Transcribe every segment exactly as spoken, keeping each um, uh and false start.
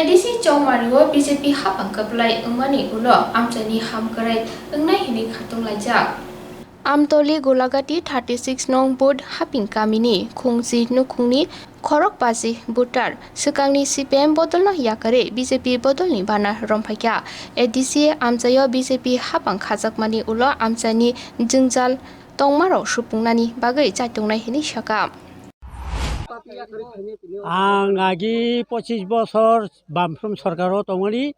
A D C Chongmari o B J P hapang kwplai wngmani ulo amchaini hamkwrai wngnai hwnwi khatung laijak. Amtoli Golagati thirty six nong booth Haping kamini Khungji nukhungni khorok baji voter swkangni C P M bodolno yakarwi B J P bodolni bana romphaikha. A D C amchaio B J P hapang khajakmani ulo amchaini jwngjal tongmarok supungnani bagwi chaitongnai hwnwi sakha. Ang agi pochis bosor Bamfront sorkaro tongmani,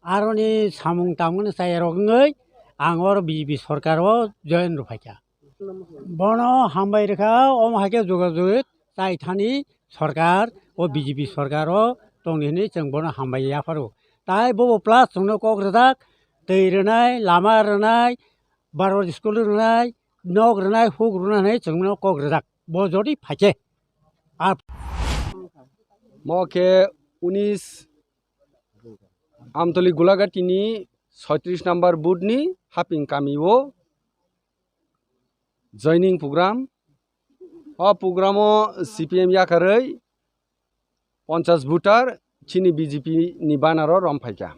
aroni samung tamungni chayarok wngwi ang oro B J P sorkaro join rwphaikha. Bono hambai rwkha, omo hai khe jogajog chai thani sorkar, o B J P sorkaro tongni hwnwi chwng bono hambai yapharo. Tai bobo plus chwngno kok rwjak, twi rwnai, lama rwnai, barbar school rwnai, nok rwnai, huk rwnai hwnwi chwngno kok rwjak. Bo jodi phaikhe. Ar mo khe unis Amtoli Gulagatini soitris number booth ni Haping kami o joining program. O program o C P M yakarwi ponchas voter chini B J P ni banner o romphaikha.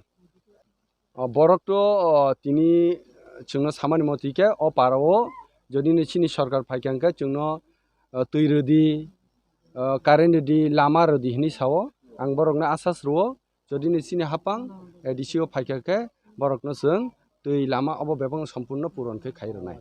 O borok to, o, tini chwngno samani motwi khe o para o jodi ni chini sorkar phaikha hwnkhe chwngno, o, twi rwdi, o, current rwdi, lama rwdi hwnwi sao. Ang borokno asas rwo, jodi ni chini hapang A D C o phaikha khe borokno chwng twi lama obo bebakno sompurno puron khe khai rwnai.